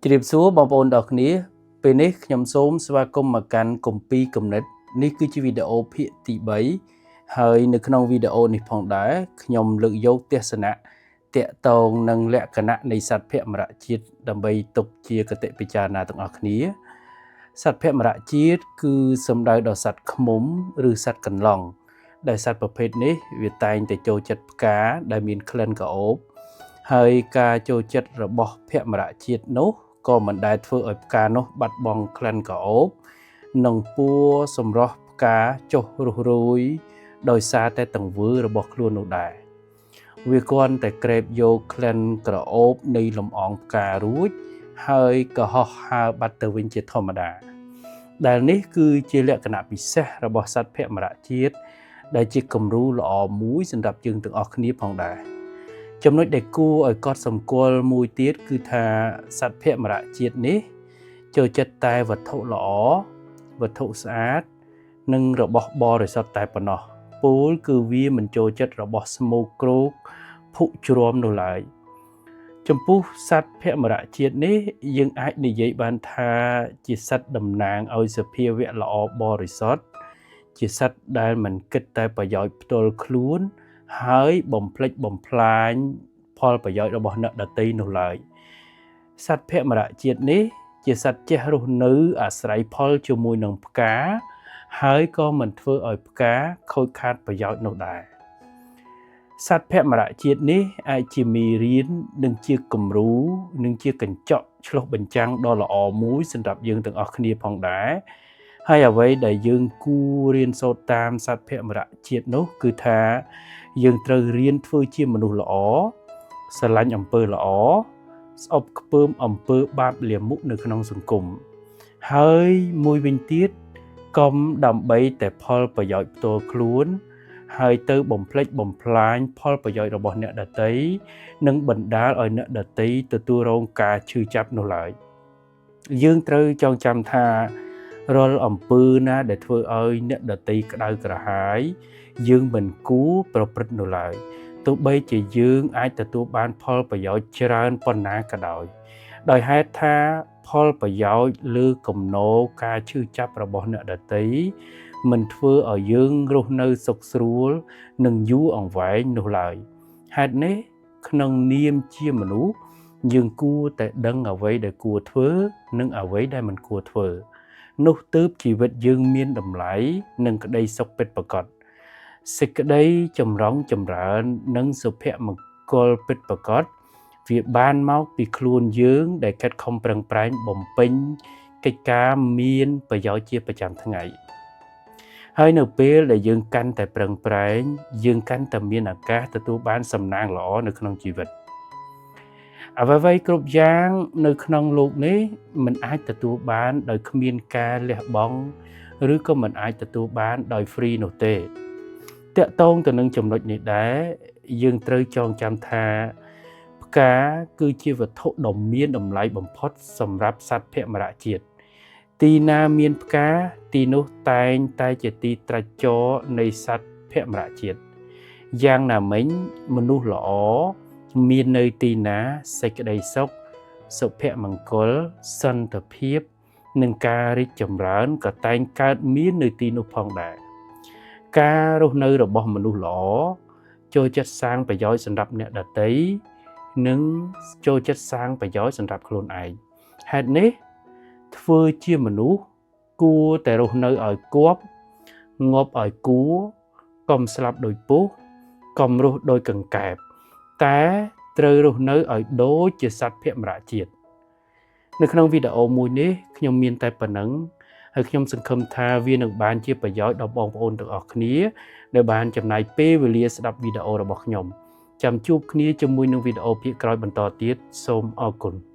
ជ្រាបសួរបងប្អូនទាំងអស់គ្នាពេលនេះខ្ញុំសូមស្វាគមន៍មកកាន់គម្ពីរគំនិតនេះគឺជាវីដេអូភាគទី3ហើយនៅក្នុងវីដេអូនេះផងដែរខ្ញុំលើកយកទស្សនៈតាក់ទងនឹងលក្ខណៈនៃសត្វភមរជាតិដើម្បីទុកជាគតិពិចារណាទាំងអស់គ្នាសត្វភមរជាតិគឺសំដៅដល់សត្វឃ្មុំឬសត្វកន្លង់ដែលសត្វប្រភេទនេះវាតែងតែចូលចិត្តផ្កាដែលមានក្លិនក្រអូបហើយការចូលចិត្តរបស់ភមរជាតិនោះក៏មិនដែលធ្វើឲ្យផ្កានោះបាត់បង់ក្លិនក្រអូបនិងពួរសម្រស់ផ្កាចុះរុះរួយដោយសារតែទង្វើរបស់ខ្លួននោះដែរវាគ្រាន់តែក្រេបយកក្លិនក្រអូបនៃលំអងផ្ការួចហើយក៏ហោះហើរបាត់ទៅវិញជាធម្មតាដែលនេះគឺជាលក្ខណៈពិសេសរបស់សត្វភមរជាតិដែលជាគំរូល្អមួយសម្រាប់យើងទាំងអស់គ្នាផងដែរចំណុចដែលគួរឲ្យកត់សម្គាល់មួយទៀតគឺថាសត្វភមរជាតិនេះចូលចិត្តតែវត្ថុល្អវត្ថុស្អាតនិងរបស់បរិសុទ្ធតែប៉ុណ្ណោះពោលគឺវាមិនចូលចិត្តរបស់ស្មោកគ្រោកភក់ជ្រាំនោះឡើយចំពោះសត្វភមរជាតិនេះយើងអាចនិយាយបានថាជាសត្វតំណាងឲ្យសភាវៈល្អបរិសុទ្ធជាសត្វដែលមិនគិតតែប្រយោជន៍ផ្ទាល់ខ្លួនហើយបំផ្លិចបំផ្លាញផលប្រយោជន៍របស់អ្នកដទៃនោះឡើយសត្វភមរជាតិនេះជាសត្វចេះរស់នៅអាស្រ័យផលជាមួយនឹងផ្កាហើយក៏មិនធ្វើឲ្យផ្កាខូចខាតប្រយោជន៍នោះដែរសត្វភមរជាតិនេះអាចជាមេរៀននិងជាគំរូនិងជាកញ្ចក់ឆ្លុះបញ្ចាំងដ៏ល្អមួយសម្រាប់យើងទាំងអស់គ្នាផងដែរហើយអ្វីដែលយើងគួររៀនសូត្រតាមសត្វភមរជាតិនោះគឺថាយើងត្រូវរៀនធ្វើជាមនុស្សល្អស្រឡាញ់អំពើល្អស្អប់ខ្ពើមអំពើបាបលាមកនៅក្នុងសង្គមហើយមួយវិញទៀតកុំដើម្បីតែផលប្រយោជន៍ផ្ទាល់ខ្លួនហើយទៅបំផ្លិចបំផ្លាញផលប្រយោជន៍របស់អ្នកដទៃនិងបណ្ដាលឲ្យអ្នកដទៃទទួលរងការឈឺចាប់នោះឡើយយើងត្រូវចងចាំថារាល់អំពើណាដែលធ្វើឲ្យអ្នកដទៃក្តៅក្រហាយយើងមិនគួរប្រព្រឹត្តនោះឡើយទោះបីជាយើងអាចទទួលបានផលប្រយោជន៍ច្រើនប៉ុណ្ណាក៏ដោយដោយហេតុថាផលប្រយោជន៍លើគំនរការឈឺចាប់របស់អ្នកដទៃមិនធ្វើឲ្យយើងរស់នៅសុខស្រួលនិងយូរអង្វែងនោះឡើយហេតុនេះក្នុងនាមជាមនុស្សយើងគួរតែដឹងអ្វីដែលគួរធ្វើនិងអ្វីដែលមិនគួរធ្វើនោះទើបជីវិតយើងមានតម្លៃនិងក្តីសុខពិតប្រាកដសេចក្តីចម្រុងចម្រើននិងសុភមង្គលពិតប្រាកដវាបានមកពីខ្លួនយើងដែលខិតខំប្រឹងប្រែងបំពេញកិច្ចការមានប្រយោជន៍ជាប្រចាំថ្ងៃហើយនៅពេលដែលយើងកាន់តែប្រឹងប្រែងយើងកាន់តែមានឱកាសទទួលបានសំណាងល្អនៅក្នុងជីវិតអ្វីៗគ្រប់យ៉ាងនៅក្នុងលោកនេះមិនអាចទទួលបានដោយគ្មានការលះបង់ឬក៏មិនអាចទទួលបានដោយ free នោះទេតាក់ទងទៅនឹងចំណុចនេះដែរយើងត្រូវចងចាំថាផ្កាគឺជាវត្ថុដ៏មានតម្លៃបំផុតសម្រាប់សត្វភមរជាតិទីណាមានផ្កាទីនោះតែងតែជាទីត្រាច់ចរនៃសត្វភមរជាតិយ៉ាងណាមិញមនុស្សល្អមាននៅទីណាសេចក្តីសុខសុភមង្គលសន្តិភាពនិងការរីកចម្រើនក៏តែងកើតមាននៅទីនោះផងដែរការរស់នៅរបស់មនុស្សល្អចូលចិត្តសាងប្រយោជន៍សម្រាប់អ្នកដទៃនិងចូលចិត្តសាងប្រយោជន៍សម្រាប់ខ្លួនឯងហេតុនេះធ្វើជាមនុស្សគួរតែរស់នៅឲ្យគប់ងាប់ឲ្យគួរកុំស្លាប់ដោយពស់កុំរស់ដោយកង្កែបតែត្រូវរស់នៅឲ្យដូចជាសត្វភមរជាតិនៅក្នុងវីដេអូមួយនេះខ្ញុំមានតែប៉ុណ្ណឹងហើយខ្ញុំសង្ឃឹមថាវានឹងបានជាប្រយោជន៍ដល់បងប្អូនទាំងអស់គ្នាដែលបានចំណាយពេលវេលាស្ដាប់វីដេអូរបស់ខ្ញុំចាំជួបគ្នាជាមួយនឹងវីដេអូភាគក្រោយបន្តទៀតសូមអរគុណ។